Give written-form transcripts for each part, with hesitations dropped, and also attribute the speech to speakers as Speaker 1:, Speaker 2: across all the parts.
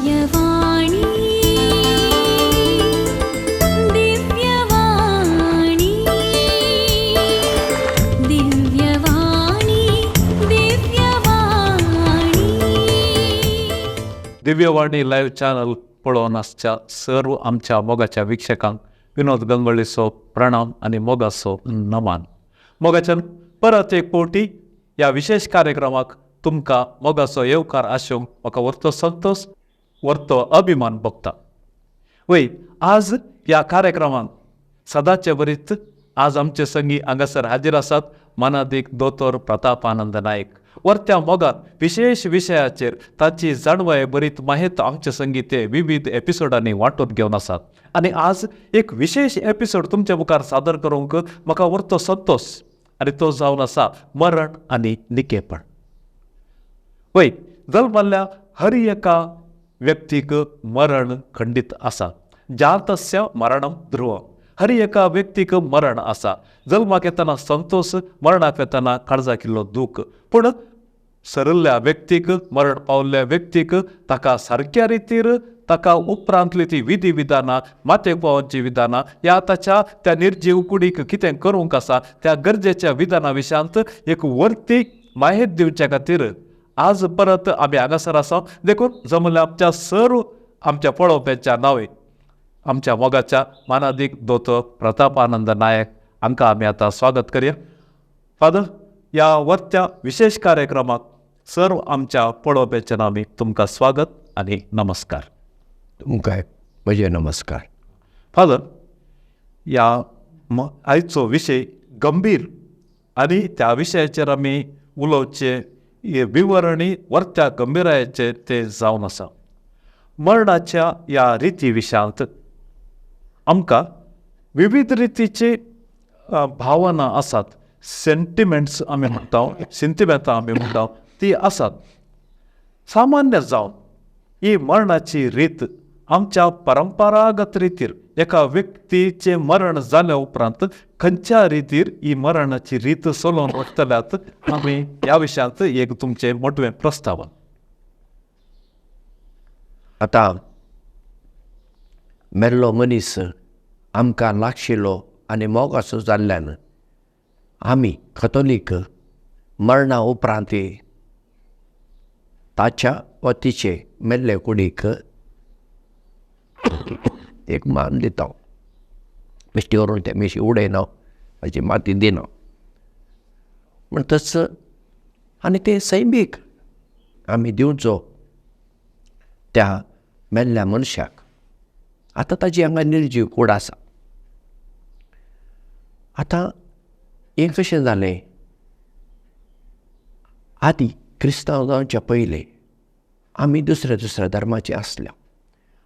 Speaker 1: Divyavani, Divyavani, Divyavani, Divyavani.
Speaker 2: Divyavani live channel पळोवन आसच्या सर्व आमच्या मोगाच्या वीक्षकांक विनोद गंगोळीचो प्रणाम आनी मोगाचो नमान. मोगाच्यान परत एक फावटी ह्या विशेश कार्यक्रमाक तुमकां मोगाचो येवकार आसूंक म्हाका व्हरतो संतोश, व्हरतो अभिमान भोगता. वय, आज ह्या कार्यक्रमांत सदांचे बरीच आज आमचे संगी हांगासर हाजीर आसात मानादीक दोतोर प्रतापानंद नायक. वर्त्या मोगान विशेश विशयाचेर ताची जाणवाय बरीत माहेत आमचे संगी ते विविध एपिसोडांनी वांटून घेवन आसात आनी आज एक विशेश एपिसोड तुमच्या मुखार सादर करूंक म्हाका व्हरतो संतोश आनी तो जावन आसा मरण आनी निकेपण. वय, जल्मल्ल्या हर एका व्यक्तीक मरण खंडीत आसा. जातस्य मरणम ध्रुव. हर एका व्यक्तीक मरण आसा. जल्माक येतना संतोश, मरणाक येतना काळजाक इल्लो दूख. पूण सरल्ल्या व्यक्तीक, मरण पावल्ल्या व्यक्तीक ताका सारक्या रितीर ताका उपरांतली ती विधी विधानां, मातयेक पावोवची विधानां, ह्या ताच्या त्या निर्जीव कुडीक कितें करूंक आसा त्या गरजेच्या विधाना विशयांत एक वर्ती माहिती दिवचे खातीर आज परत आमी हांगासर आसा. देखून जमल्या आमच्या सर्व आमच्या पळोवप्यांच्या नांवे आमच्या मोगाच्या मानादीक दोतोर प्रतापानंद नायक हांकां आमी आतां स्वागत करया. फादर, ह्या वर्त्या विशेश कार्यक्रमाक सर्व आमच्या पळोवप्याच्या नांवी तुमकां स्वागत आनी नमस्कार.
Speaker 3: तुमकां म्हजे नमस्कार.
Speaker 2: फादर, ह्या आयचो विशय गंभीर आनी त्या विशयाचेर आमी उलोवचे विवरणी वर्त्या गंभीरायेचे ते जावन आसा. मरणाच्या ह्या रिती विशयांत आमकां विविध रितीची भावना आसात, सेंटिमेंट्स आमी म्हणटा, सिंतिमेंतां आमी म्हणटा, ती आसात. सामान्य जावन ही मरणाची रीत आमच्या परंपरागत रितीर एका व्यक्तीचें मरण जाल्या उपरांत खंयच्या रितीर ही मरणाची रीत चलोवन वचतल्यात आमी ह्या विशयांत एक तुमचें मोटवें प्रस्तावन.
Speaker 3: आतां मेल्लो मनीस आमकां लागशिल्लो आनी मोगाचो जाल्ल्यान आमी कथोलीक मरणा उपरांत ताच्या वा तिचे मेल्ले कुडीक एक मान दिता. बेश्टी व्हरून ते मेशी उडयना, ताची माती दिना म्हणटच आनी ते सैमीक आमी दिवचो त्या मेल्ल्या मनशाक. आतां ताजी हांगा निर्जीव कूड आसा. आतां हें कशें जालें, आदी क्रिस्तांव जावच्या पयलें आमी दुसऱ्या दुसऱ्या धर्माचे आसल्या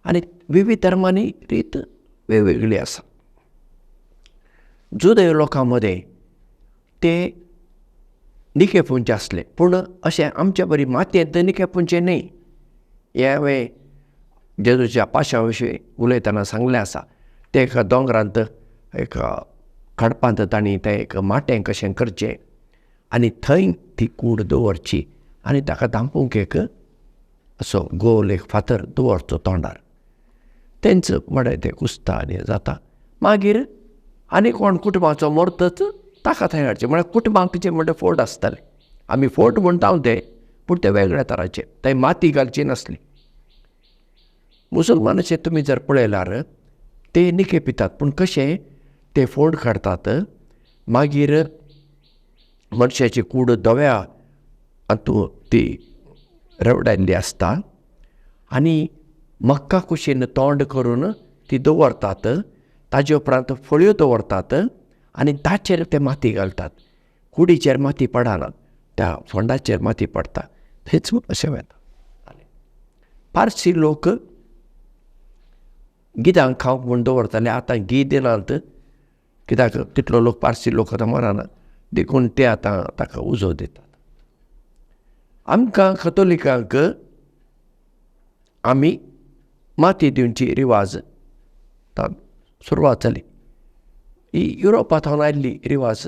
Speaker 3: आनी विविध धर्मांनी रीत वेगवेगळी आसा. जुदेव लोकां मदें ते निके पुंचे आसले, पूण अशें आमच्या बरी मातयेंत निके पुंचे न्हय. हें हांवें जेजूच्या पाशा विशीं उलयतना सांगलें आसा. ते एका दोंगरांत एका खडपांत तांणी तें एक माटें कशें करचें आनी थंय ती कूड दवरची आनी ताका धांपूंक एक असो गोल एक फातर दवरचो तोंडार. तेंच मडें तें कुसता आनी जाता. मागीर आनी कोण कुटुंबाचो मरतच ताका थंय हाडचें. म्हळ्यार कुटुंबाक जे म्हणटा फोट आसताले, आमी फोट म्हणटा ते, पूण ते वेगळ्या तराचे, थंय माती घालची नासली. मुसलमानाचे तुमी जर पळयल्यार ते निके पितात, पूण कशें ते फोट काडटात, मागीर मनशाची कूड धव्या हातूंत ती रेवडायल्ली आसता आनी मक्का कुशीन तोंड करून ती दवरतात. ताजे उपरांत फळयो दवरतात आनी ताचेर ते माती घालतात. कुडीचेर माती पडना, त्या फोंडाचेर माती पडटा, थंयच अशें वता. पारसी लोक गिदांक खावंक म्हूण दवरताले. आतां गीद दिनात कित्याक तितलो लोक पारसी लोक आतां मरना, देखून ते आतां ताका उजो दितात. आमकां कथोलिकांक आमी माती दिवची रिवाज सुरवात जाली. ही युरोपा थावन आयिल्ली रिवाज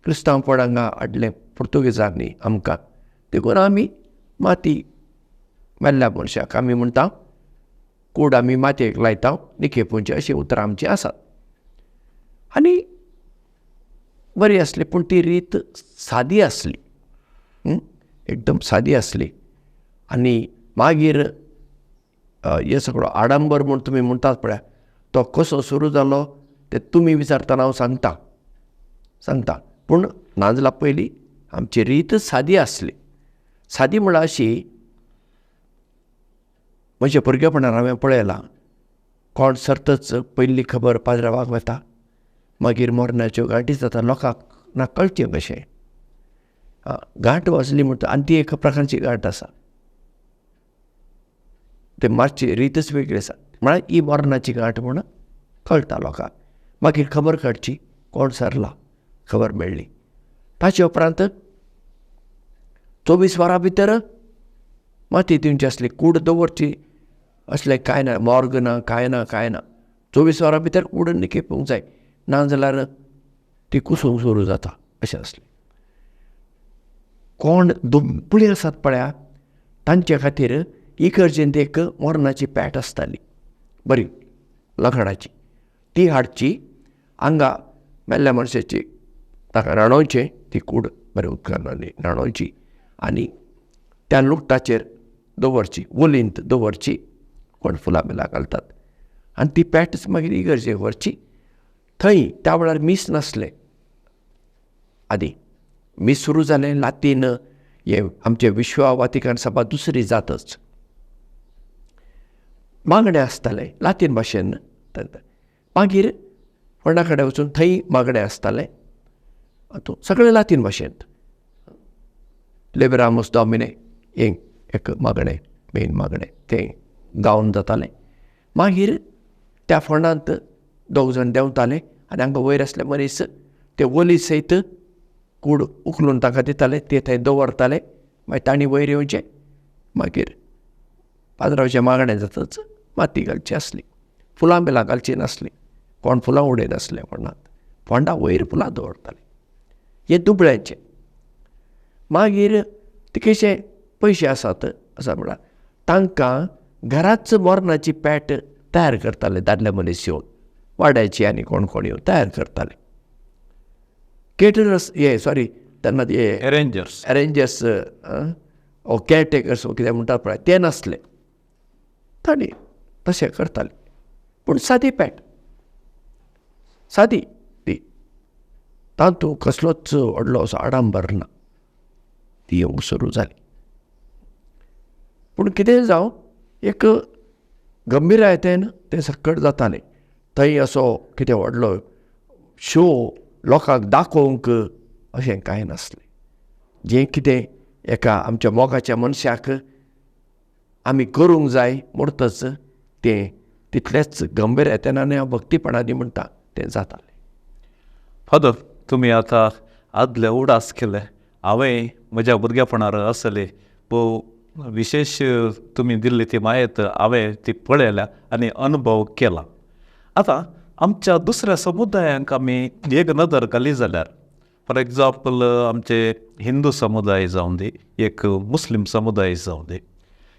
Speaker 3: क्रिस्तांवपण हांगा हाडलें पुर्तुगेजांनी आमकां, देखून आमी माती मेल्ल्या मनशाक आमी म्हणटा कूड आमी मातयेक लायता निखेपुंचे अशीं उतरां आमचीं आसात आनी बरी आसली. पूण ती रीत सादी आसली, एकदम सादी आसली. आनी मागीर हे सगळो आडंबर म्हूण तुमी म्हणटात पळय, तो कसो सुरू जालो ते तुमी विचारतना हांव सांगता सांगता. पूण नाजाल्यार पयलीं आमची रीत सादी आसली. सादी म्हळ्यार अशी, म्हज्या भुरगेपणार हांवें पळयलां, कोण सरतच पयली खबर पाद्रावाक वता, मागीर मरणाच्यो गांठी जाता, लोकांक ना कळचें कशें. गांठ वाजली म्हणटा आनी ती एक प्रकारची गांठ आसा, ते मातशी रीतच वेगळी आसा. म्हळ्यार ही मरणाची गांठ म्हूण कळटा लोकांक. मागीर खबर काडची कोण सरला, खबर मेळ्ळी. ताचे उपरांत 24 वरां भितर माती दिवची आसली, कूड दवरची असलें कांय ना, मॉर्ग ना, कांय ना, कांय ना. 24 वरां भितर कूड निखेपूंक जाय, ना जाल्यार ती कुसूंक सुरू जाता अशें आसलें. कोण दुबळी आसात पळया तांचे खातीर इगर्जेंत एक मरणाची पेट आसताली, बरी लांकडाची, ती हाडची, हांगा मेल्ल्या मनशाची ताका न्हाणोवचें, ती कूड बरें उदकान न्हाणोवची आनी त्या लुगटाचेर दवरची, वोलींत दवरची, कोण फुलां बिलां घालतात आनी ती पेटच मागीर इगर्जेक व्हरची. थंय त्या वेळार मीस नासलें, आदी मीस सुरू जालें लातीन, हें आमचें विश्व वातिकान सभा दुसरी जातच मागणें आसतालें लातीन भाशेन. मागीर फोंडा कडेन वचून थंय मागणें आसतालें, सगळें लातीन भाशेंत, लेबरामोस डॉमिने हें एक मागणें, मेन मागणें, तें गावन जातालें. मागीर त्या फोंडांत दोग जाण देंवताले आनी हांगा वयर आसले मनीस ते वली सयत कूड उखलून तांकां दिताले, ते थंय दवरताले. मागीर तांणी वयर येवचें, मागीर पाद्रावचें मागणें जातच माती घालची आसली, फुलां बिलां घालची नासलीं, कोण फुलां उडयनासलें फोंडांत, फोंडा वयर फुलां दवरताले. हें दुबळ्यांचें. मागीर तिकेशे पयशे आसात आसा म्हळ्यार तांकां घराच मरणाची पेट तयार करताले दादले मनीस येवन, वाड्याची आनी कोण कोण येवन तयार करताले. केटरर्स हे सॉरी तेन्ना हे
Speaker 2: एरेंजर्स
Speaker 3: एरेंजर्स ओ केअरटेकर्स कितें म्हणटात पळय ते नासले, तांणी तशें करताले. पूण सादी पेट, सादी ती, तातूंत कसलोच व्हडलो असो आडंबर ना, ती येवंक सुरू जाली. पूण कितेंय जावं, एक गंभीरायतेन तें सक्कड जातालें. थंय असो कितें व्हडलो शो लोकांक दाखोवंक अशें कांय नासलें. जें कितें एका आमच्या मोगाच्या मनशाक आमी करूंक जाय म्हणटच तें तितलेंच गंभीरायतेन आनी हांव भक्तीपणांनी म्हणटा तें जातालें.
Speaker 2: फादर, तुमी आतां आदले उडास केले. हांवें म्हज्या भुरगेपणार आसले भोव विशेश तुमी दिल्ली ती म्हायत हांवें ती पळयल्या आनी अनुभव केला. आतां आमच्या दुसऱ्या समुदायांक आमी एक नदर घाली जाल्यार, फॉर एग्जाम्पल आमचे हिंदू समुदाय जावं दी, एक मुस्लीम समुदाय जावं दी,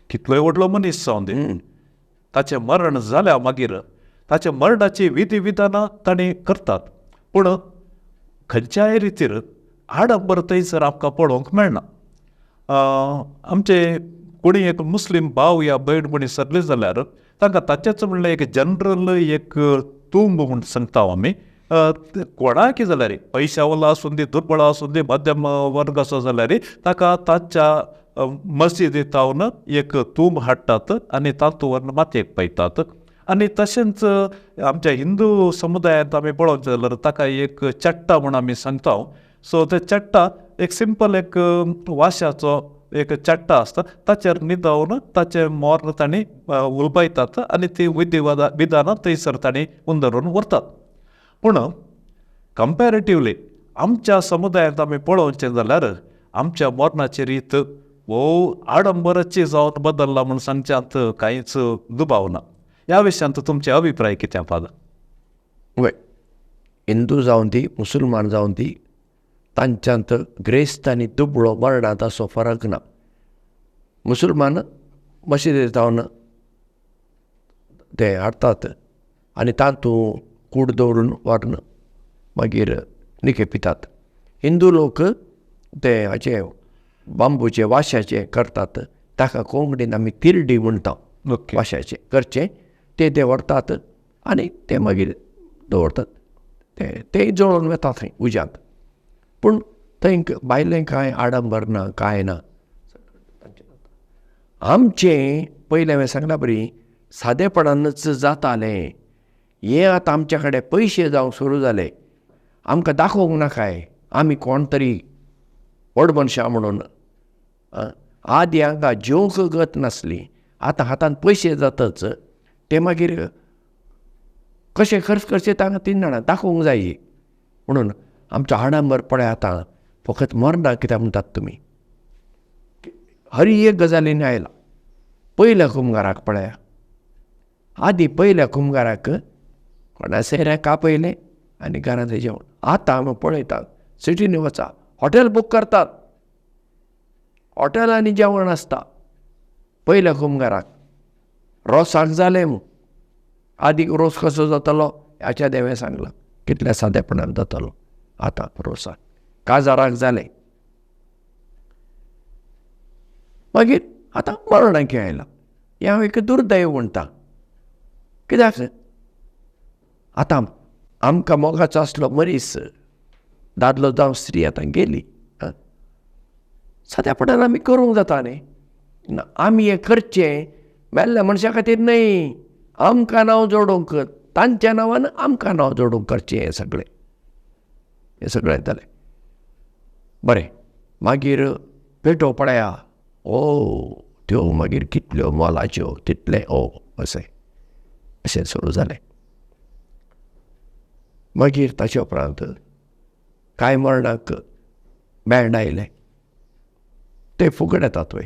Speaker 2: कितलोय व्हडलो मनीस जावं दी, ताचें मरण जाल्या मागीर ताच्या मरणाची विधी विधानां तांणी करतात, पूण खंयच्याय रितीर आडंबर थंयसर आमकां पळोवंक मेळना. आमचे कोणी एक मुस्लीम भाव या भयण कोणी सरली जाल्यार तांकां ताचेंच म्हणल्यार एक जनरल एक तुंब म्हूण सांगता आमी, कोणाकी जाल्यार पयशावलो आसूं दी, दुर्बळ आसूं दी, मध्यम वर्ग आसो जाल्यार ताका ताच्या मस्जिदींत एक तूंब हाडटात आनी तातूंत मातयेक पळयतात. आनी तशेंच आमच्या हिंदू समुदायांत आमी पळोवचें जाल्यार ताका एक चट्टा म्हूण आमी सांगता. सो ते चट्टा एक सिंपल एक वाश्याचो एक चट्टा आसता, ताचेर न्हिदोवन ताचें मोर तांणी उलबायतात आनी ती विधी विधानां थंयसर तांणी उंदरून व्हरतात. पूण कंपेरेटिवली आमच्या समुदायांत आमी पळोवचें जाल्यार आमच्या मरणाची रीत भोव आडंबराची जावन बदल्ला म्हूण सांगच्यांत कांयच दुबाव ना. ह्या विशयांत तुमचे अभिप्राय कितें फादर?
Speaker 3: वय, हिंदू जावन ती मुसलमान जावन ती, तांच्यांत ग्रेस्त आनी दुबळो मरणांत असो फरक ना. मुसलमान मशिदींत जावन ते हाडटात आनी तातूंत कूड दवरून व्हरून मागीर निके पितात. हिंदू लोक ते हाचे बांबूचे वाश्याचे करतात, ताका कोंकणीन आमी तिरडी म्हणटा. वाश्याचें करचें ते ते व्हरतात आनी ते मागीर दवरतात, ते जळोवन वता थंय उज्यांत. पूण थंय भायलें कांय आडंबर ना, कांय ना. आमचें पयलें हांवें सांगला बरी सादेपणानच जातालें. हें आतां आमच्या कडेन पयशे जावंक सुरू जाले. आमकां दाखोवंक नाकाय आमी कोण तरी व्हड मनशां म्हणून. आदी हांगा जेवंक गत नासली, आतां हातान पयशे जातच ते मागीर कशें खर्च करचें तांकां तीन जाणां दाखोवंक जाय म्हणून आमचो आडंबर पळय आतां फकत मरना कित्याक म्हणटात तुमी. हर एक गजालींनी आयला. पयल्या कुमगाराक पळया, आदी पयल्या कुमगाराक कोणा सयऱ्याक कापयलें आनी घरांत जेवण. आतां आमी पळयतात सिटीनी वचा, हॉटेल बूक करतात, हॉटेलांनी जेवण आसता पयल्या कुमगाराक. रोसाक जालें म्हूण आदी रोस कसो जातालो हाच्या देवें सांगलां, कितल्या सादेपणान जातालो. आतां रोसाक काजाराक जालें, मागीर आतां मरणाक आयलां. हें हांव एक दुर्दैव म्हणटा. कित्याक आतां आमकां मोगाचो आसलो मनीस, दादलो जावं स्त्री, आतां गेली. साद्यापणान आमी करूंक जाता न्ही. आमी हें करचें मेल्ल्या मनशा खातीर न्हय, आमकां नांव जोडूंक, तांच्या नांवान आमकां नांव जोडूंक करचें. हें सगळें हें सगळें जालें बरें. मागीर पेटो पळया, ओ त्यो मागीर कितल्यो मोलाच्यो तितलें ओ अशें अशें सुरू जालें. मागीर ताचे उपरांत कांय मरणाक बँड आयलें, ते फुकट येतात वय,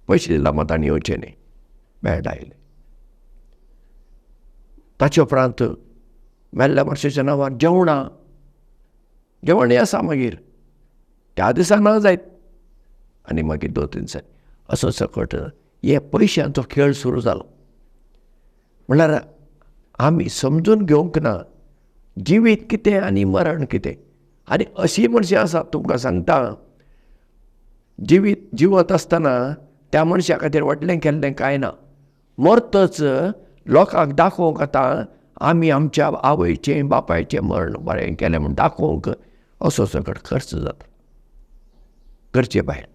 Speaker 3: पयशे दिला मात तांणी येवचें न्ही, बँड आयलें. ताचे उपरांत मेल्ल्या मनशाच्या नांवार जेवणां, जेवणय आसा मागीर त्या दिसा ना जायत आनी मागीर 2-3 दिसांनी असो सकट हे पयशांचो खेळ सुरू जालो. म्हणल्यार आमी समजून घेवंक ना जिवीत कितें आनी मरण कितें. आनी अशीं मनशां आसात तुमकां सांगता, जिवीत जिवत आसतना त्या मनशा खातीर व्हडलें केल्लें कांय ना, मरतच लोकांक दाखोवंक आतां आमी आमच्या आवयचें बापायचें मरण बरें केलें म्हूण दाखोवंक असो सगळो खर्च जाता गरजे भायर.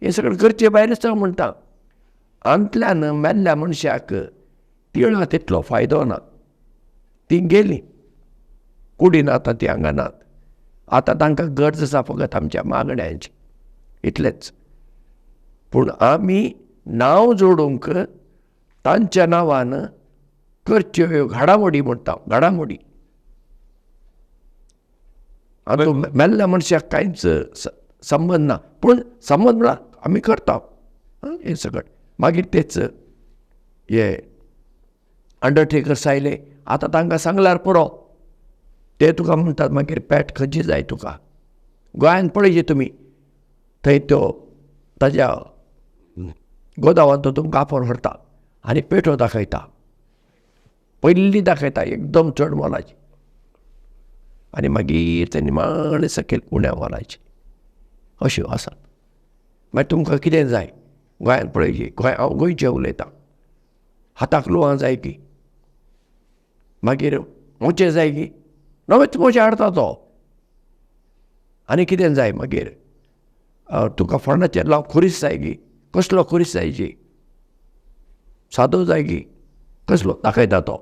Speaker 3: हें सगळें गरजे भायरच हांव म्हणटा. आंतल्यान मेल्ल्या मनशाक तिळा तितलो फायदो ना. तीं गेलीं कुडीन, आतां ती हांगा नात. आतां तांकां गरज आसा फकत आमच्या मागण्यांची, इतलेंच. पूण आमी नांव जोडूंक तांच्या नांवान करच्यो ह्यो घडामोडी म्हणटा, घडामोडी. आतां मेल्ल्या मनशाक कांयच संबंद ना, पूण संबंद म्हळ्यार आमी करता हें सगळें. मागीर तेच हे अंडरटेकर्स आयले, आतां तांकां सांगल्यार पुरो, ते तुका म्हणटात मागीर पेट खंयची जाय तुका. गोंयांत पळयची तुमी, थंय त्यो ताज्या गोदावान तो तुमकां आपोवन व्हरता आनी पेटो दाखयता, पयली दाखयता एकदम चड मोलाची आनी मागीर ते निमाणे सकयल उण्या मोलाची अश्यो आसात. मागीर तुमकां कितें जाय गोंयांत पळयची, गोंय हांव गोंयचें उलयतां, हाताक लुवां जाय की, मागीर मोचे जाय की, नवेच मोचे हाडटा तो. आनी कितें जाय मागीर तुका फोंडाचेर लाव खुरीस जाय की, कसलो खुरीस जायची, सादो जाय की, कसलो दाखयता तो.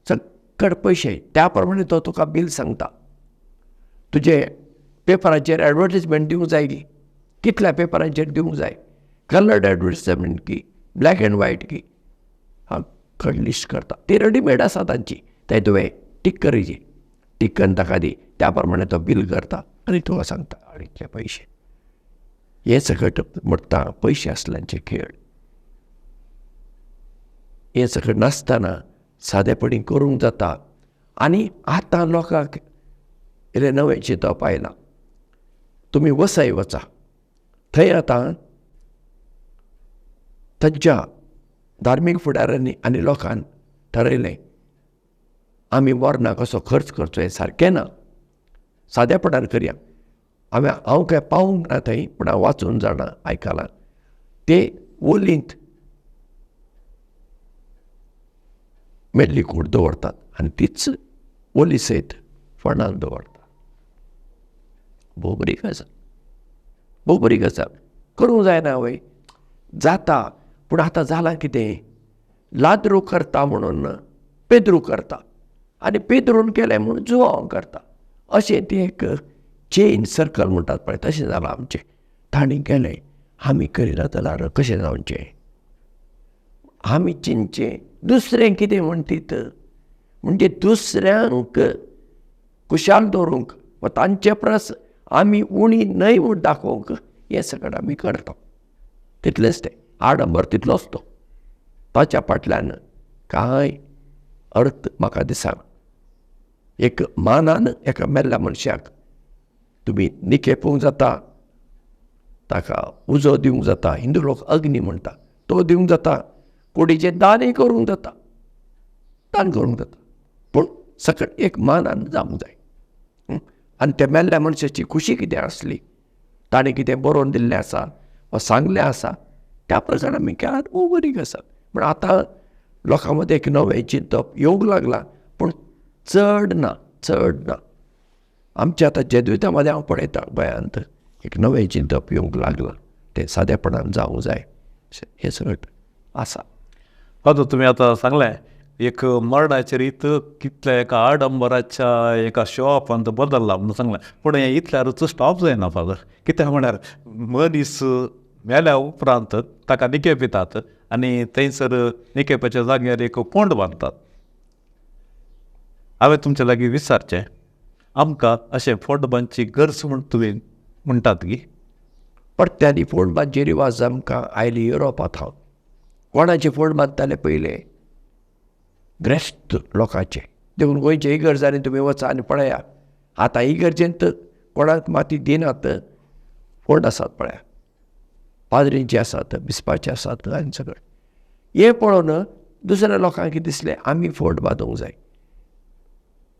Speaker 3: सगळे पयशे त्या प्रमाणे तो तुका बील सांगता. तुजे पेपराचेर एडवर्टीजमेंट दिवंक जाय की, कितल्या पेपरांचेर दिवंक जाय, कलर्ड एडवर्टीजमेंट की, ब्लॅक एंड व्हायट की, हां कड लिस्ट करता. ती रेडीमेड आसा तांची, ते तुवें टीक करची, टीक करून ताका दी, त्या प्रमाणे तो बील करता आनी तुका सांगता इतले पयशे. हे सगळें म्हणटा पयशे आसल्यांचे खेळ. हें सगळें नासतना सादेपणी करूंक जाता. आनी आतां लोकांक इल्लें नवें चिंतप आयलां. तुमी वसय वचा, थंय आतां थंयच्या धार्मीक फुडाऱ्यांनी आनी लोकान ठरयलें आमी मरणाक कसो खर्च करचो हें सारकें ना, सादेपणान करया. हांवें हांव काय पावूंक ना थंय, पूण हांव वाचून जाणा आयकलां, ते ओलींत मेल्ली कूड दवरतात आनी तीच ओली सयत फोंडान दवरतात. भोव बरी गजाल, भोव बरी गजाल. करूंक जायना वय? जाता. पूण आतां जालां कितें, लाद्रू करता म्हणून पेद्रू करता आनी पेद्रून केलें म्हूण जुआंव करता. अशें तें एक चेन सर्कल म्हणटात पळय तशें जालां आमचें. तांणी केलें, आमी करिना जाल्यार कशें जावचें? आमी चिंतचें दुसरें कितें म्हणटीत, म्हणजे दुसऱ्यांक खुशाल दवरूंक वा तांचे परस आमी उणी न्हय म्हूण दाखोवंक हें सगळें आमी करता. तितलेंच तें आडंबर, तितलोच तो, ताच्या फाटल्यान कांय अर्थ म्हाका दिसना. एक मानान एका मेल्ल्या मनशाक तुमी निखेपूंक जाता, ताका उजो दिवंक जाता, हिंदू लोक अग्नी म्हणटा तो दिवंक जाता, कुडीचें दानय करूंक जाता, दान करूंक जाता, पूण सगळें एक मानान जावंक जाय. आनी त्या मेल्ल्या मनशाची खुशी कितें आसली, ताणें कितें बरोवन दिल्लें आसा वा सांगलें आसा, त्या प्रकारान आमी केल्यार भोव बरी गजाल. पूण आतां लोकां मदें एक नवें चिंतप येवंक लागलां, पूण चड ना, चड ना. आमच्या आतां जेजुइतां मदें हांव पळयतां गोंयांत एक नवें चिंतप येवंक लागलां, तें सादेपणान जावंक जाय, हें सगळें आसा.
Speaker 2: फादर, तुमी आतां सांगलें एक मरणाची रीत कितल्या एका आडंबराच्या एका शोऑफांत बदल्ला म्हणून सांगलें, पूण हें इतल्यारूच स्टॉप जायना फादर. कित्याक म्हळ्यार मनीस मेल्या उपरांत ताका निकेपितात आनी थंयसर निकेपाच्या जाग्यार एक फोंड बांदतात. हांवें तुमचे लागीं विचारचें, आमकां अशें फोंड बांदची गरज म्हूण तुमी म्हणटात गी?
Speaker 3: परत्यांनी फोंड बांदची रिवाज आमकां आयली युरोपांत हांव. कोणाचे फोंड बांदताले पयले? ग्रेस्त लोकांचे. देखून गोंयचे इगर्जांनी तुमी वचा आनी पळया, आतां इगर्जेंत कोणाक माती दिनात, फोंड आसात पळया, पाद्रींचे आसात, बिस्पाचे आसात आनी सगळें. हें पळोवन दुसऱ्या लोकांक कितें दिसलें, आमी फोंड बांदूंक जाय.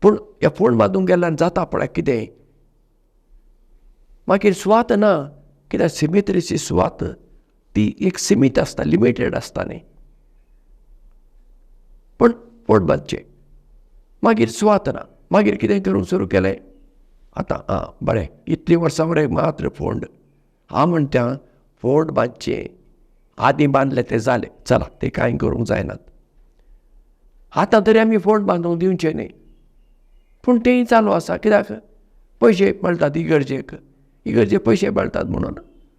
Speaker 3: पूण ह्या फोंड बांदूंक गेल्यार जाता पळय कितें, मागीर सुवात ना, कित्याक सिमेत्रीची सुवात ती एक सिमीत आसता, लिमिटेड आसता न्ही. पूण फोंड बांदचे, मागीर सुवात ना, मागीर कितें करूंक सुरू केलें आतां, आं बरें इतलीं वर्सां मरे मात्र फोंड. हांव म्हणटा फोंड बांदचे, आदीं बांदले ते जाले, चला ते कांय करूंक जायनात, आतां तरी आमी फोंड बांदूंक दिवचे न्ही. पूण तेंय चालू आसा, कित्याक पयशे मेळटात इगर्जेक, इगर्जे पयशे मेळटात म्हणून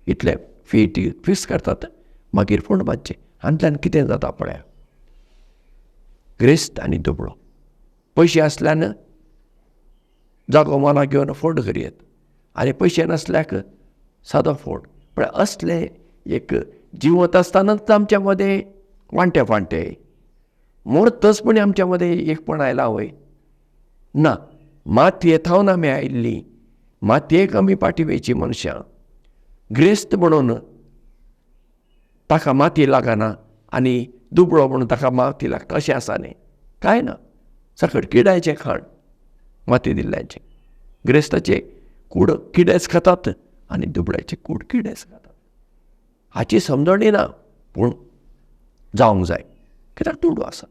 Speaker 3: इतले फी ती फिक्स करतात, मागीर फोंड बांदचे. हातूंतल्यान कितें जाता पळया, ग्रेस्त आनी दुबळो पयशे आसल्यान जागो मोला घेवन फोंड करयेत, आनी पयशे नासल्याक सादो फोंड. पण असले एक जिवंत आसतनाच आमच्या मदें वांटे फांटे मरतच पण आमच्या मदें एकपण आयलां वय ना. मातये थावन आमी आयिल्ली, मातयेक आमी फाटी वयची मनशां. ग्रेस्त म्हणून ताका माती लागना आनी दुबळो म्हणून ताका माती लागता अशें आसा न्ही, कांय ना. सकट किड्याचें खाण माती दिल्ल्याचें, ग्रेस्ताचे कूड किडेच खातात आनी दुबळ्याचे कूड किडेच खातात. हाची समजणी ना, पूण जावंक जाय, कित्याक दुडू आसात.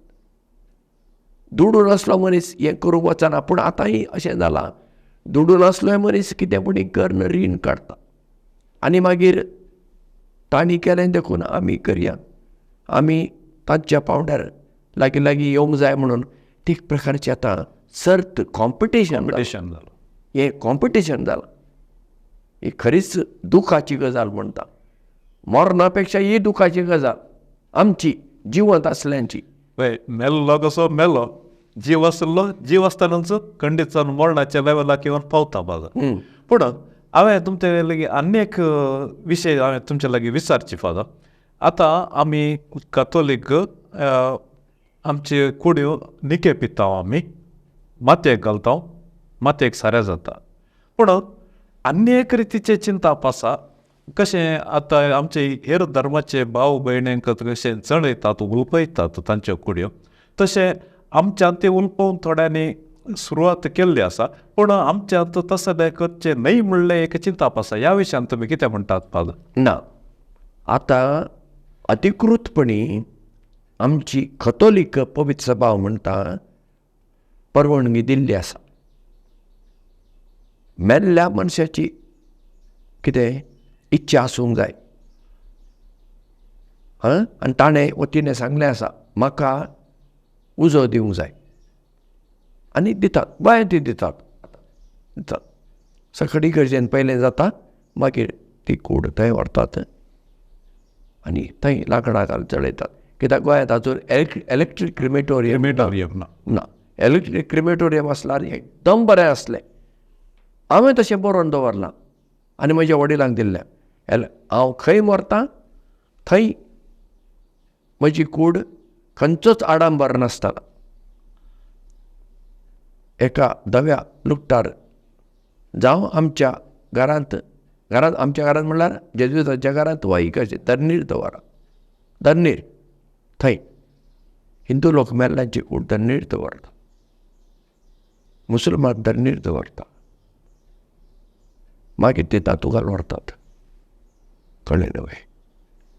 Speaker 3: दुडू नासलो मनीस हें करूंक वचना. पूण आतांय अशें जालां, दुडू नासलोय मनीस कितें पूण करून रीण काडटा आनी मागीर तांणी केलें देखून आमी करया, आमी तांच्या पावंड्यार लागीं लागीं येवंक जाय म्हणून ते एक प्रकारची आतां सर्त, कॉम्पिटिशन
Speaker 2: जालां.
Speaker 3: हें कॉम्पिटिशन जालां. ही खरीच दुखाची गजाल म्हणटा, मरणा पेक्षा ही दुखाची गजाल आमची जिवंत आसल्यांची.
Speaker 2: मेल्लो कसो मेलो, जीव आसलो, जीव आसतनाच खंडीत जावन मरणाच्या लेवलाक येवन पावता फादर. पूण हांवें तुमचे लागीं आनी एक विशय हांवें तुमचे लागीं विचारची फादर. आतां आमी कातोलीक आमचे कुड्यो निके पिता, आमी मातयेक घालता, मातयेक सारें जाता. पूण आनी एक रितीचें चिंतप आसा, कशें आतां आमचे हेर धर्माचे भाव भयणींक कशें चणयतात, हुलपयतात तांच्यो कुड्यो, तशें आमच्यान तें उलोवन थोड्यांनी सुरवात केल्ली आसा, पूण आमच्यांत तसलें करचें न्हय म्हणलें एक चिंताप आसा. ह्या विशयान तुमी कितें म्हणटात फादर?
Speaker 3: ना, आतां अधिकृतपणी आमची कथोलीक पवित्र सभा म्हणटा परवानगी दिल्ली आसा. मेल्ल्या मनशाची कितें इच्छा आसूंक जाय. हां, आनी ताणें वतीने सांगलें आसा म्हाका उजो दिवंक जाय, आनी दितात, गोंयांत ती दितात दितात. सकाळी गरजेन पयलें जाता, मागीर ती कूड थंय व्हरतात आनी थंय लांकडां घालून जळयतात. कित्याक गोंयांत आजून इलेक्ट्रीक क्रिमेटोरियम
Speaker 2: ना.
Speaker 3: ना, इलेक्ट्रीक क्रिमेटोरियम आसल्यार एकदम बरें आसलें. हांवें तशें बरोवन दवरलां आनी म्हज्या वडिलांक दिल्लें, हांव खंय मरता थंय म्हजी कूड खंयचोच आडंबर नासतना एका धव्या लुगटार जावं आमच्या घरांत, घरांत आमच्या घरांत म्हणल्यार जेजुताच्या घरांत वा इगर्जे धरणीर दवरा, धरणीर थंय हिंदू लोक मेल्ल्यांची कूड धरणीर दवरता, मुसलमान धरणीर दवरता, मागीर ते तातूंत व्हरतात. कळ्ळें न्हय?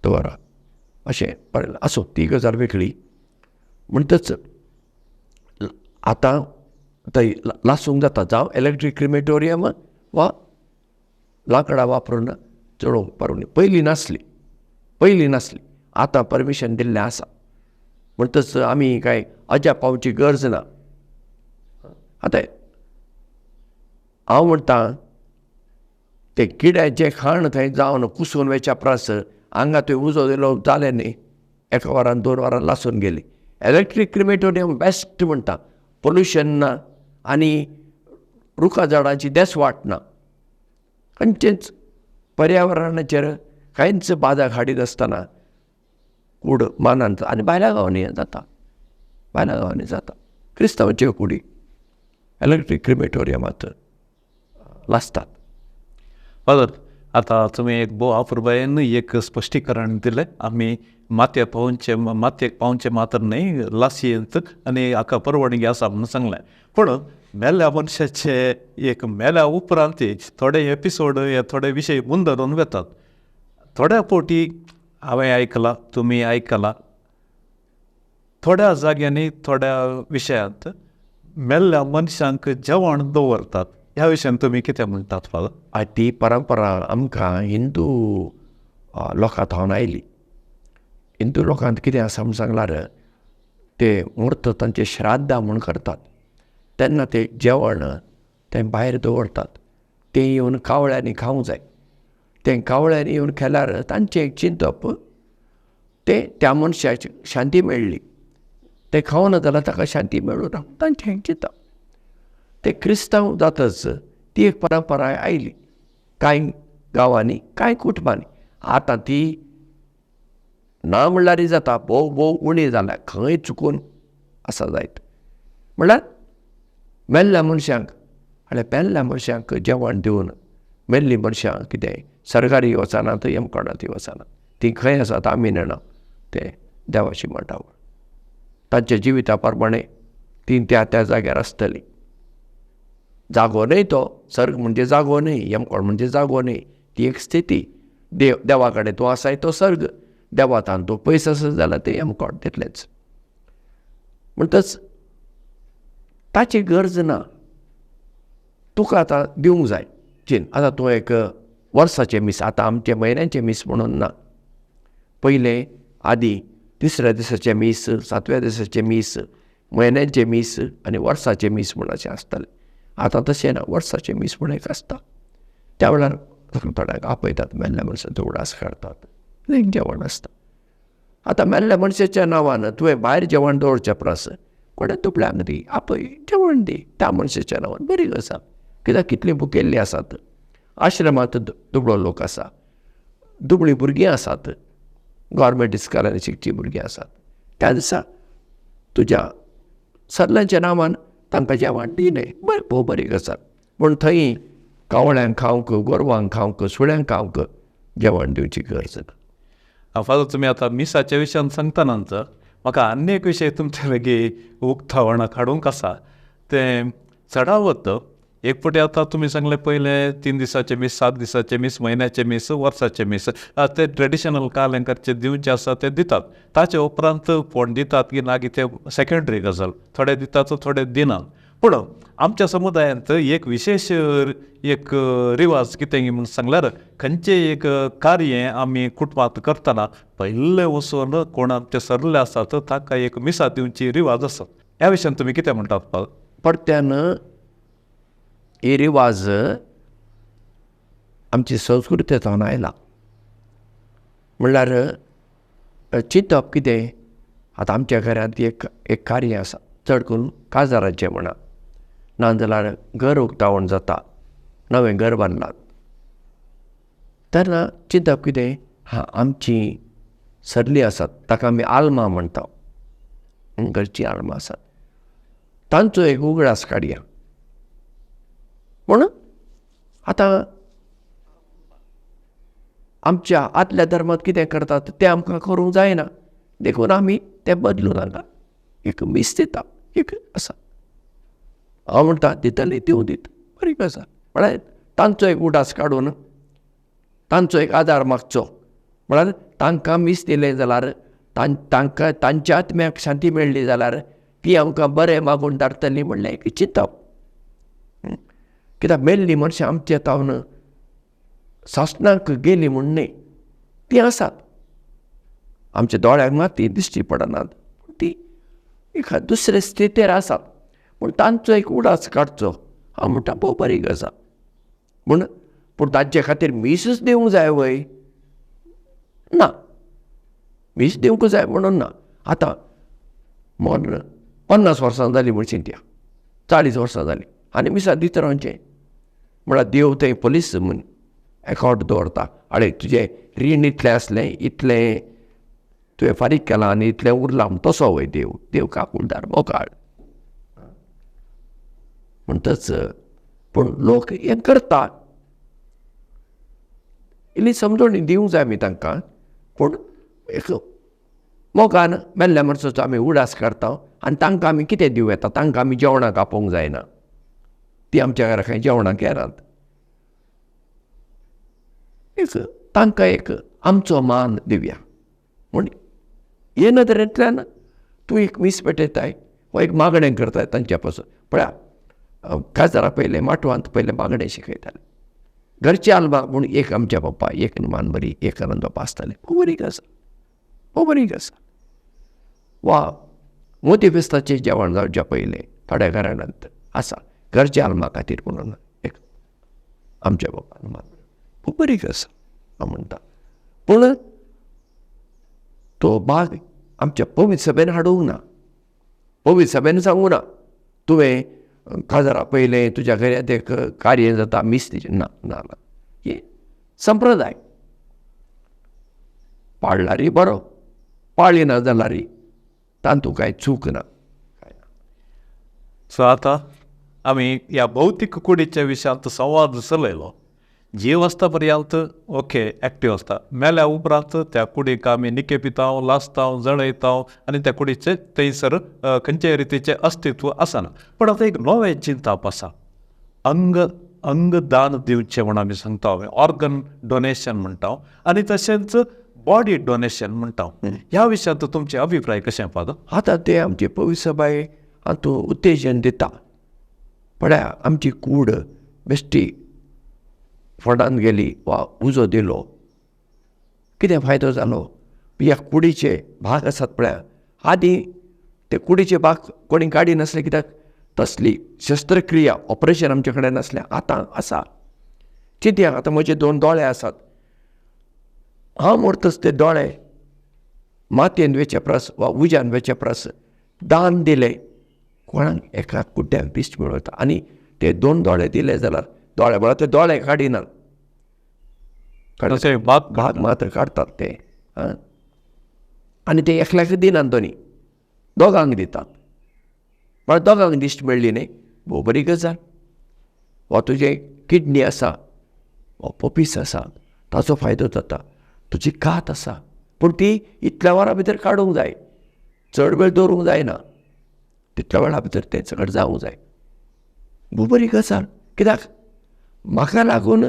Speaker 3: दवरा अशें पळयलां. आसूं, ती गजाल वेगळी. म्हणटच आतां थंय लासूंक जाता, जावं इलेक्ट्रीक क्रिमेटोरियम वा लांकडां वापरून चडोवंक परवानगी पयलीं नासली, पयलीं नासली. आतां परमिशन दिल्लें आसा. म्हणटच आमी कांय अजाप पावची गरज ना. आतां हांव म्हणटा तें किड्याचें खाण थंय जावन कुसून वयच्या परस हांगा थंय उजो दिलो जालें न्ही, एका वरान 2 वरां लासून गेली. इलेक्ट्रीक क्रिमेटोरियम बेस्ट म्हणटा, पोल्युशन ना आनी रुखा झाडांची देसवाट ना, खंयचेच पर्यावरणाचेर कांयच बादा हाडिनासतना कूड मानान. आनी भायल्या गांवांनी जाता, भायल्या गांवांनी जाता. क्रिस्तांवाच्यो कुडी इलेक्ट्रीक क्रिमेटोरियमांत लासतात.
Speaker 2: फादर, आतां तुमी एक भोव अपुरबायेन एक स्पश्टीकरण दिलें. आमी मातयेक पावचें, मातयेक पावचें मात्र न्हय, लासयेंत आनी हाका परवानगी आसा म्हणून सांगलें. पूण मेल्ल्या मनशाचे एक मेल्या उपरांत थोडे एपिसोड थोडे विशय मुंदरून वतात. थोड्या फावटी हांवें आयकलां, तुमी आयकलां, थोड्या जाग्यांनी थोड्या विशयांत मेल्ल्या मनशांक जेवण दवरतात. ह्या विशयान तुमी कितें म्हणटात फादर?
Speaker 3: ती परंपरा आमकां हिंदू लोकां थावन आयली. हिंदू लोकांत कितें आसा म्हूण सांगल्यार ते म्हूर्त तांचे श्राद्धां म्हूण करतात तेन्ना ते जेवण तें भायर दवरतात, तें येवन कावळ्यांनी खावंक जाय. तें कावळ्यांनी येवन खाल्यार तांचें एक चिंतप तें त्या मनशाक शांती मेळ्ळी, तें खावना जाल्यार ताका शांती मेळूं ना, तांचें एक चिंतप. ते क्रिस्तांव जातच ती एक परंपरा आयली कांय गांवांनी, कांय कुटुंबांनी. आतां ती ना म्हणल्यारय जाता, भोव भोव उणी जाल्या, खंय चुकून आसा जायत. म्हणल्यार मेल्ल्या मनशांक, आनी मेल्ल्या मनशांक जेवण दिवन मेल्लीं मनशां कितें सरकारी वचनात, यमकोणांत वचनात, तीं खंय आसात आमी नेणा, तें देवाची मांडावळ. तांच्या जिविता प्रमाणे तीं त्या त्या जाग्यार आसतलीं. जागो न्हय तो, सर्ग म्हणजे जागो न्हय, यमकोण म्हणजे जागो न्हय, ती एक स्थिती. देव देवा कडेन तूं आसाय तो सर्ग, देवातान तूं पयस आसा जाल्यार तें यमकोण, तितलेंच. म्हणटच ताची गरज ना. तुका आतां दिवंक जाय चीन, आतां तूं एक वर्साचें मीस, आतां आमचें म्हयन्याचें मीस म्हणून ना, पयलें आदीं तिसऱ्या दिसाचें मीस, सातव्या दिसाचें मीस, म्हयन्याचें मीस आनी वर्साचें मीस म्हूण अशें आसतालें. आतां तशें ना, वर्साचें मीस म्हूण एक आसता. त्या वेळार थोड्यांक आपयतात, मेल्ल्या मनशाचो उडास काडतात, एक जेवण आसता. आतां मेल्ल्या मनशाच्या नांवान तुवें भायर जेवण दवरच्या परस कोणें दुबळ्यांक दी, आपय, जेवण दी त्या मनशाच्या नांवान, बरी गजाल. कित्याक कितलीं भुकेल्लीं आसात, आश्रमांत दुबळो लोक आसा, दुबळीं भुरगीं आसात, गव्हर्मेंट इस्कॉलांनी शिकचीं भुरगीं आसात. त्या दिसा तुज्या सगल्यांच्या नांवान तांकां जेवण दी न्हय, बरें, भोव बरी गजाल. पूण थंय कावळ्यांक खावंक, गोरवांक खावंक, सुण्यांक खावंक जेवण दिवची गरज ना.
Speaker 2: फादर, तुमी आतां मिसाच्या विशयान सांगतानाच म्हाका आनी एक विशय तुमचे लागीं उक्तावणाक हाडूंक आसा, तें चडावत एक फावटी आतां तुमी सांगलें पयलें 3 दिसाचें मीस, 7 दिसाचें मीस, म्हयन्याचें मीस, वर्साचें मीस, ते ट्रेडिशनल कालेंकाराचे दिवचें आसा ते दितात. ताचे उपरांत कोण दितात की ना की ते सेकेंडरी गजाल, थोडे दितात थोडे दिनात. पूण आमच्या समुदायांत एक विशेश एक रिवाज कितें म्हूण सांगल्यार खंयचें एक कार्य आमी कुटुंबांत करतना पयलें वचून कोण आमचे सरले आसात ताका एक मिसा दिवची रिवाज आसा. ह्या विशयान तुमी कितें म्हणटात फादर?
Speaker 3: परत्यान ही रिवाज आमची संस्कृती जावन आयला. म्हणल्यार चिंतप कितें, आतां आमच्या घरांत एक एक कार्य आसा, चड करून काजाराचें म्हणा, नाजाल्यार घर उक्तावण जाता, नवें घर बांदलां, तेन्ना चिंतप कितें, हा आमची सरली आसात ताका आमी आल्मां म्हणटा, घरचीं आल्मां आसात, तांचो एक उगडास काडया. पूण आतां आमच्या आदल्या धर्मांत कितें करतात तें आमकां करूंक जायना, देखून आमी तें बदलून हांगा एक मीस दिता, एक आसा. हांव म्हणटा दितली दिवं दीत, बरी गजाल. म्हळ्यार तांचो एक उडास काडून तांचो एक आदार मागचो, म्हळ्यार तांकां मीस दिलें जाल्यार तांकां तांच्या आत्म्याक शांती मेळ्ळी जाल्यार ती आमकां बरें मागून धाडटली म्हणलें एक चिंतप. कित्याक मेल्लीं मनशां आमच्या तावन सासणाक गेलीं म्हूण न्हय, तीं आसात, आमच्या दोळ्यांक मात ती दिश्टी पडनात, ती एका दुसरे स्थितीर आसात. पूण तांचो एक उडास काडचो, हांव म्हणटा भोव बरी गजाल. म्हूण पूण तांचे खातीर मीसच दिवंक जाय वय ना, मीस दिवंक जाय म्हणून ना. आतां मरण 50 वर्सां जालीं म्हूण चिंतया, 40 वर्सां जालीं आनी मिसां दित रावचें, म्हळ्यार देव थंय पोलीस म्हूण एकावंट दवरता, आरे तुजें रीण इतलें आसलें, इतलें तुवें फारीक केलां आनी इतलें उरलां म्हूण, तसो वय देव, देव काकुळदार मोगाळ म्हणटच. पूण लोक हें करता, इल्ली समजवणी दिवंक जाय आमी तांकां, पूण एक मोगान मेल्ल्या मनशाचो आमी उडास काडटा आनी तांकां आमी कितें दिवं येता, तांकां आमी जेवणाक आपोवंक जायना, ती आमच्या घरा खंय जेवणाक येनात, एक तांकां एक आमचो मान दिवया. म्हूण हे नदरेंतल्यान तूं एक मीस पेटयताय वा एक मागणें करताय तांच्या पासून. पळया काजारा पयलें माटवांत पयलें मागणें शिकयतालें, घरचे आल्मां म्हूण एक आमच्या बाप्पा, एक मान बरी, एक आनंद बाप्पा आसताले, भोव बरी गजाल, भोव बरी गजाल. वा मोती फेस्ताचें जेवण जावच्या पयलें थोड्या घराण्यांत आसा घरच्या आल्मा खातीर म्हणून एक आमच्या बाप्पान मान, खूब बरी गजाल हांव म्हणटा. पूण तो भाग आमच्या पवित्र सभेन हाडूंक ना, पवित्र सभेन सांगूं ना तुवें काजारा पयलें तुज्या घरांत एक कार्य जाता मीस दिचें ना, ना ना, हे संप्रदाय पाळ्ळारी बरो, पाळी ना जाल्यार तातूंत कांय चूक ना.
Speaker 2: सो आतां आमी ह्या भौतीक कुडीच्या विशयांत संवाद चलयलो. जीव आसता पर्यंत ओके एक्टीव आसता, मेल्या उपरांत त्या कुडीक आमी निके पिता, लासता, जळयता आनी त्या कुडीचें थंयसर खंयच्याय रितीचें अस्तित्व आसना. पूण आतां एक नवें चिंतप आसा, अंग अंगदान दिवचें म्हूण आमी सांगता, ऑर्गन डोनेशन म्हणटा आनी तशेंच बॉडी डोनेशन म्हणटा. ह्या विशयांत तुमचे अभिप्राय कशें फादर?
Speaker 3: आतां ते आमचे पवित्र सभाय हातूंत उत्तेजन दिता. पळया आमची कूड बेश्टी फोंडान गेली वा उजो दिलो, कितें फायदो जालो? ह्या कुडीचे भाग आसात पळया, आदीं ते कुडीचे भाग कोणी काडी नासले, कित्याक तसली शस्त्रक्रिया ऑपरेशन आमचे कडेन नासलें. आतां आसा. चिंतया आतां म्हजे 2 दोळे आसात, हांव मरतच ते दोळे मातयेन वेचे परस वा उज्यान वेचे परस दान दिले कोणाक एका कुड्ड्याक दिश्ट मेळटा. आनी ते 2 दोळे दिले जाल्यार दोळे म्हळ्यार ते दोळे काडिनात, भाग मात्र काडटात ते, आनी ते एकल्याक दिनात, दोनी दोगांक दितात. म्हळ्यार दोगांक दिश्ट मेळ्ळी न्ही, भोव बरी गजाल. वा तुजें किडनी आसा वा पोपीस आसा ताचो फायदो जाता, तुजी कात आसा पूण ती इतल्या वरां भितर काडूंक जाय, चड वेळ दवरूंक जायना, तितल्या वेळा भितर तें सगळें जावंक जाय. भोव बरी गजाल, कित्याक म्हाका लागून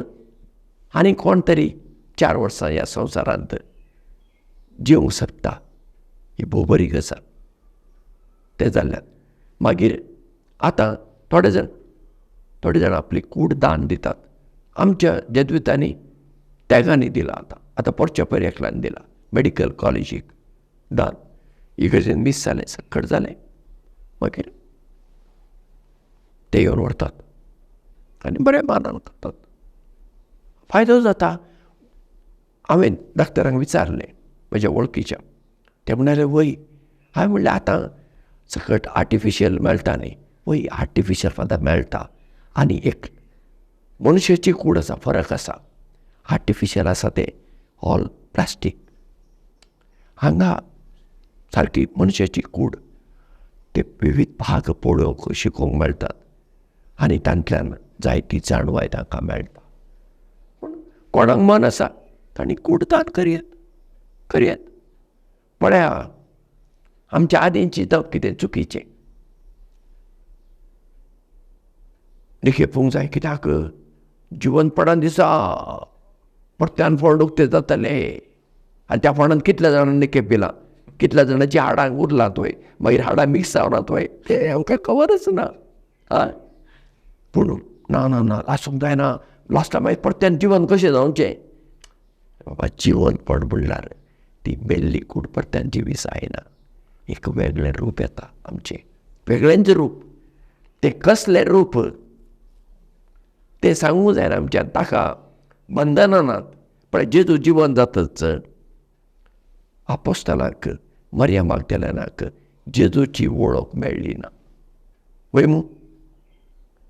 Speaker 3: आनी कोण तरी 4 वर्सां ह्या संवसारांत जिवंक शकता, ही भोव बरी गजाल. तें जाल्ल्यान मागीर आतां थोडे जाण आपली कूड दान दितात. आमच्या जेजुइतांनी त्यागांनी दिला, आतां आतां पोरच्या पयर एकल्यान दिला मेडिकल कॉलेजीक दान. इगर्जेन मीस जालें, सक्कड जालें, मागीर ते येवन व्हरतात आनी बऱ्या मानान करतात, फायदो जाता. हांवें डाक्टरांक विचारलें म्हज्या वळखीच्या, ते म्हणाले वय. हांवें म्हणलें आतां सकट आर्टिफिशियल मेळटा न्ही. वय, आर्टिफिशियल आतां मेळटा आनी एक मनशाची कूड आसा, फरक आसा. आर्टिफिशियल आसा तें ऑल प्लास्टीक, हांगा सारकी मनशाची कूड, ते विविध भाग पळोवंक शिकोवंक मेळटात आनी तांतल्यान जायती जाणवाय तांकां मेळटा. पूण कोणाक मन आसा तांणी कूड दान करयत करयत. पळया आमच्या आदींची तप कितें चुकीचें, निखेपूंक जाय, कित्याक जिवंतपणान दिसा परत्यान फोंड उक्तें जातलें आनी त्या फोंडान कितल्या जाणांनी निखेप दिला, कितल्या जाणांची हाडां उरलात वय, मागीर हाडां मिक्स जावनात वय, तें आमकां खबरच ना. हय, पूण ना ना ना लासूंक जायना, लास्टा मागीर परत्यान जिवन कशें जावचें. बाबा जिवंतपण म्हणल्यार ती मेल्ली कूड परत्यान जिवी जायना, एक वेगळें रूप येता आमचें, वेगळेंच रूप. तें कसलें रूप तें सांगूंक जायना आमच्यान, ताका बंधनां नात. पण जेजू जिवन जातच आपोस्तालाक मरियम मागदेलेनाक जेजूची वळख मेळ्ळी ना. वय मू,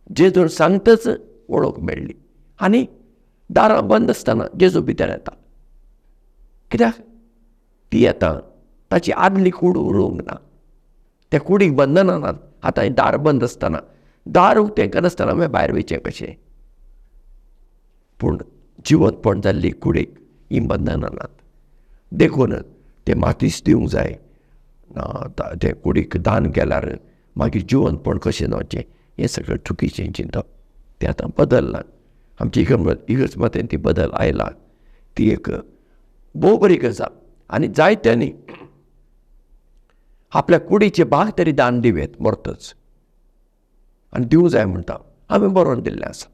Speaker 3: जेजून सांगतच वळख मेळ्ळी आनी दारां बंद आसतना जेजू भितर येता. कित्याक ती येता ताची आदली कूड उरूंक ना, त्या कुडीक बंधनां नात. आतां दार बंद आसतना, दार उक्तें करनासतना आमी भायर वयचें कशें. पूण जिवंतपण जाल्ली कुडीक हीं बंधनां नात, देखून तें मातीच दिवंक जाय ना. तें कुडीक दान केल्यार मागीर जिवंतपण कशें जावचें हें सगळें चुकीचें चिंतप. तें आतां बदल्लां आमची इगर्ज मतेन ती बदल आयला, ती एक भोव बरी गजाल. आनी जायत्यांनी आपल्या कुडीचे भाग तरी दान दिवयेत मरतच, आनी दिवंक जाय म्हणटा. हांवें बरोवन दिल्लें आसा,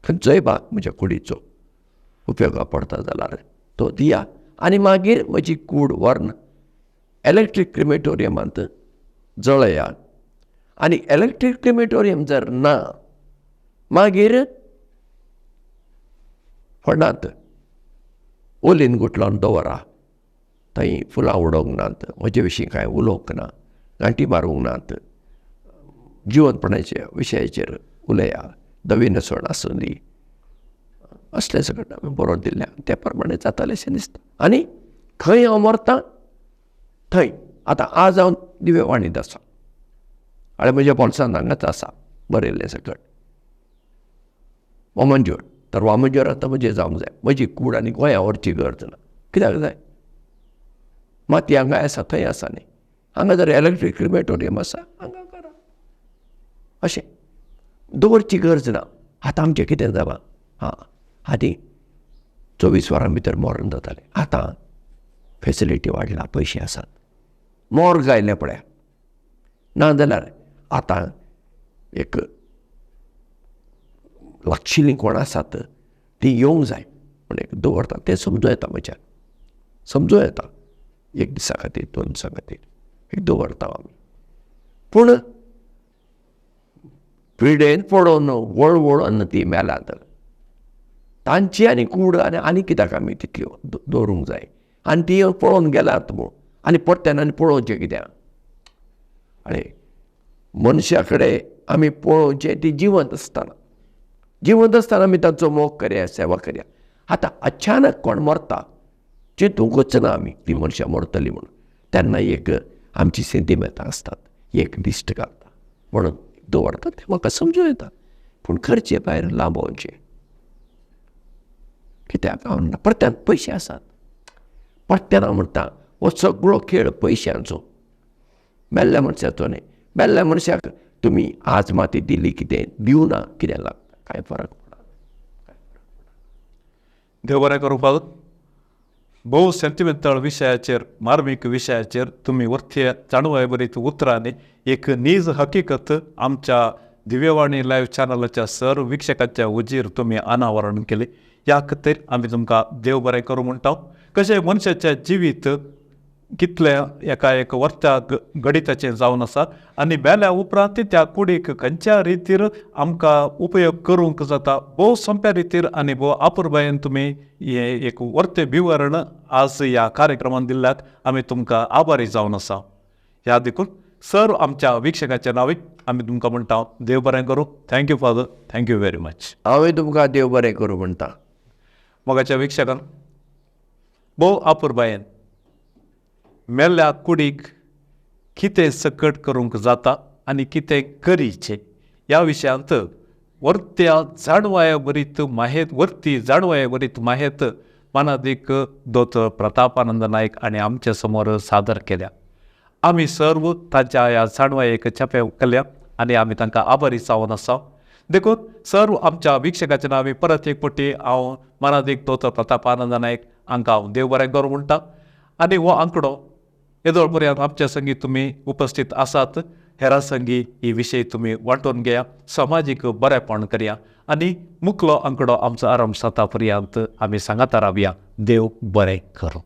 Speaker 3: खंयचोय भाग म्हज्या कुडीचो उपयोगा पडटा जाल्यार तो दिया आनी मागीर म्हजी कूड व्हरून इलेक्ट्रीक क्रिमेटोरियमांत जळया. आनी इलेक्ट्रीक क्रिमेटोरियम जर ना मागीर फोंडांत ओलीन गुटलावन दवरा, थंय फुलां उडोवंक नात, म्हजे विशीं कांय उलोवंक ना, गांठी मारूंक नात, जिवंतपणाच्या विशयाचेर उलया, धवी न्हेसवण आसूं दी, असलें सगळें आमी बरोवन दिल्लें. ते प्रमाणे जातालें अशें दिसता. आनी खंय हांव मरता थंय आतां आज हांव दिवे वाणींत आसा आनी म्हज्या बोल्सान हांगाच आसा बरयल्लें सगळें वामनजोर. तर वामनजोर आतां म्हजें जावंक जाय, म्हजी कूड आनी गोंया व्हरची गरज ना. कित्याक जाय, माती हांगा आसा थंय आसा न्ही, हांगा जर इलेक्ट्रीक क्रिमेटोरियम आसा हांगा करा, अशें दवरची गरज ना. आतां आमचें कितें जालां, हां आदी 24 वरां भितर मरण जातालें, आतां फेसिलिटी वाडला, पयशे आसात, मोर्ग आयलें पळया. ना जाल्यार आतां एक लागशिल्लीं कोण आसात तीं येवंक जाय म्हण एक दवरता, तें समजूं येता म्हज्यान, समजूं येता एक दिसा खातीर 2 दिसां खातीर एक दवरता आमी. पूण पिडेन पडोवन वळवळून ती मेलात तांची आनी कूड आनी आनी कित्याक आमी तितल्यो दवरूंक जाय. आनी ती पळोवन गेलात म्हूण आनी परत्यान आनी पळोवचें कित्याक. आनी मनशा कडेन आमी पळोवचें ती जिवंत आसतना, जिवंत आसतना आमी तांचो मोग करया, सेवा करया. आतां अचानक कोण मरता चिंतूंकच ना आमी ती मनशां मरतली म्हणून, तेन्ना एक आमची सेंतिमेंतां आसतात, एक दिश्ट घालता म्हणून दवरता, तें म्हाका समजूं येता. पूण खर्चे भायर लांबोवचें कित्याक हांव म्हणटा, परत्यान पयशे आसात, परत्यान हांव म्हणटा हो सगळो खेळ पयशांचो. मेल्ल्या मनशाचो न्हय. मेल्ल्या मनशाक तुमी आज माती दिली कितें दिवना कितें लागता, कांय फरक पडना.
Speaker 2: देव बरें करूं फादर. भोव सेंटिमेंटल विशयाचेर, मार्मीक विशयाचेर तुमी वरती जाणवाय बरीत उतरांनी एक नीज हकीकत आमच्या दिव्यवाणी लायव्ह चॅनलाच्या सर्व वीक्षकांच्या उजीर तुमी अनावरण केली. ह्या खातीर आमी तुमकां देव बरें करूं म्हणटा. कशें मनशाचें जिवीत कितलें एका एक वर्त्या गणिताचें जावन आसा आनी मेल्या उपरांत त्या कुडीक खंयच्या रितीर आमकां उपयोग करूंक जाता, भोव सोंप्या रितीर आनी भोव आपुरबायेन तुमी हें एक वर्तें विवरण आज ह्या कार्यक्रमान दिल्ल्याक आमी तुमकां आभारी जावन आसा. ह्या देखून सर्व आमच्या वीक्षकाच्या नांवे आमी तुमकां म्हणटा देव बरें करूं. Thank you father, thank you very much.
Speaker 3: हांवें तुमकां देव बरें करूं म्हणटा.
Speaker 2: मोगाच्या वीक्षकान भोव आपुरबायेन मेल्ल्या कुडीक कितें सकट करूंक जाता आनी कितें करीचें ह्या विशयांत वर्त्या जाणवाये बरीत माहेत वर्ती जाणवाये बरीत माहेत मानादीक दोतोर प्रतापानंद नायक आनी आमचे समोर सादर केल्या. आमी सर्व तांच्या ह्या जाणवायेक चेपे केल्या आनी आमी तांकां आभारी जावन आसा. देखून सर्व आमच्या वीक्षकाच्या नांवे परत एक पटी हांव मानादीक दोतोर प्रतापानंद नायक हांकां हांव देव बरें करूं म्हणटा. आनी हो आंकडो येदोळ पर्यंत आमच्या संगी तुमी उपस्थित आसात, हेरां संगी ही विशय तुमी वांटून घेया, समाजीक बरेपण करया आनी मुखलो आंकडो आमचो आरंभ जाता पर्यंत आमी सांगाता रावया. देव बरें करूं.